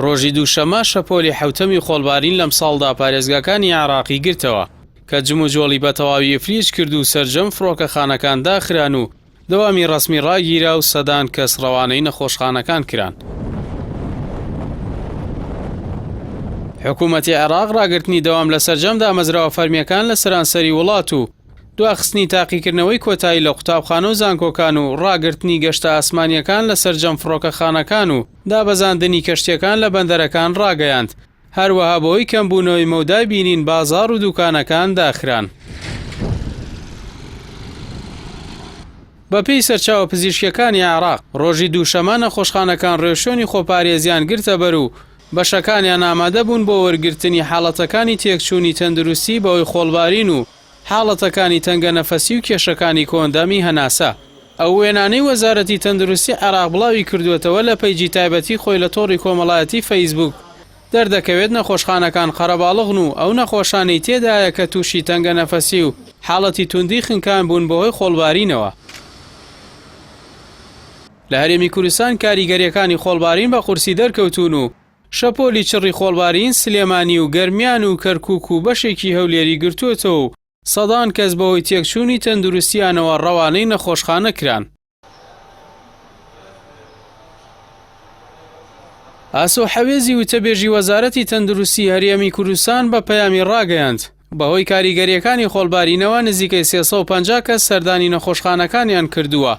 ڕۆژی دووشەممە شەپۆلی حەوتەمی خۆڵبارین لەمساڵدا پارێزگاکانی عێراقی گرتەوە، کە جموجۆڵی بەتەواوی ئیفلیج کرد و سەرجەم فڕۆکەخانەکان داخران و دەوامی ڕەسمی ڕاگیرا و سەدان کەس ڕەوانەی نەخۆشخانەکان کران. حکوومەتی عێراق ڕاگرتنی دەوام لە سەرجەم دامەزراوە فەرمییەکان لە سەرانسەری وڵات و دواخستنی تاقیکردنەوەی کۆتایی لە قوتابخانە و زانکۆکان و ڕاگرتنی گەشتە ئاسمانییەکان لە سەرجەم فڕۆکەخانەکان و دابەزاندنی کەشتییەکان لە بەندەرەکان ڕاگەیاند. هەروەها بەهۆی کەمبوونەوەی مەودای بینین بازاڕ و دوکانەکان داخران. بەپێی سەرچاوە پزیشکییەکانی عێراق، ڕۆژی دووشەممە نەخۆشخانەکان ڕێوشوێنی خۆپارێزییان گرتەبەر و بەشەکانیان ئامادەبوون بۆ وەرگرتنی حاڵەتەکانی تێکچوونی تەندروستی بەهۆی خۆڵبارین و حاڵەتەکانی تەنگەنەفەسی و کێشەکانی کۆئەندامی هەناسە. ئەو وێنانەی وەزارەتی تەندروستی عێراق بڵاوی کردووەتەوە لە پەیجی تایبەتی خۆی لە تۆڕی کۆمەڵایەتی فەیسبووک دەردەکەوێت نەخۆشخانەکان قەرەباڵغن و ئەو نەخۆشانەی تێدایە کە تووشی تەنگەنەفەسی و حاڵەتی توندی خنکان بوون بەهۆی خۆڵبارینەوە. لە هەرێمی کوردستان کاریگەرییەکانی خۆڵبارین بە قورسی دەرکەوتوون و شەپۆلی چڕی خۆڵبارین سلێمانی و گەرمیان و کەرکوک و بەشێکی هەولێری گرتووەتەوە و سەدان کەس بەهۆی تێکچوونی تەندروستییانەوە ڕەوانەی نەخۆشخانە کران. ئاسۆ حەوێزی وتەبێژی وەزارەتی تەندروستی هەرێمی کوردستان بە پەیامی ڕاگەیاند، بەهۆی کاریگەرییەکانی خۆڵبارینەوە نزیکەی 350 کەس سەردانی نەخۆشخانەکانیان کردووە،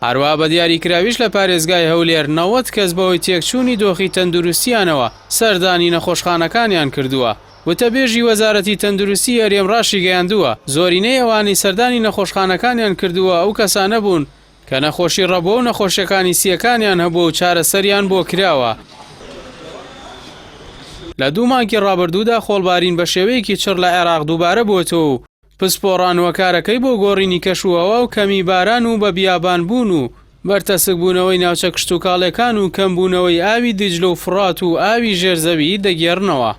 هەروەها بە دیاریکراویش لە پارێزگای هەولێر 90 کەس بەهۆی تێکچوونی دۆخی تەندروستییانەوە سەردانی نەخۆشخانەکانیان کردووە. وتەبێژی وەزارەتی تەندروستی هەرێم ڕاشیگەیاندووە، زۆرینەی ئەوانەی سەردانی نەخۆشخانەکانیان کردووە ئەو کەسانە بوون کە نەخۆشی ڕەبۆ و نەخۆشیەکانی سییەکانیان هەبووە و چارەسەریان بۆ کراوە. لە دوو مانگی ڕابردوودا خۆڵبارین بە شێوەیەکی چڕ لە عێراق دووبارە بووەتەوە و پسپۆڕان هۆکارەکەی بۆ گۆڕینی کەشوهەوا و کەمی باران و بە بیابانبوون و بەرتەسکبوونەوەی ناوچە کشتوکاڵیەکان و کەمبوونەوەی ئاوی دیجلە و فوڕات و ئاوی ژێر زەوی دەگێڕنەوە.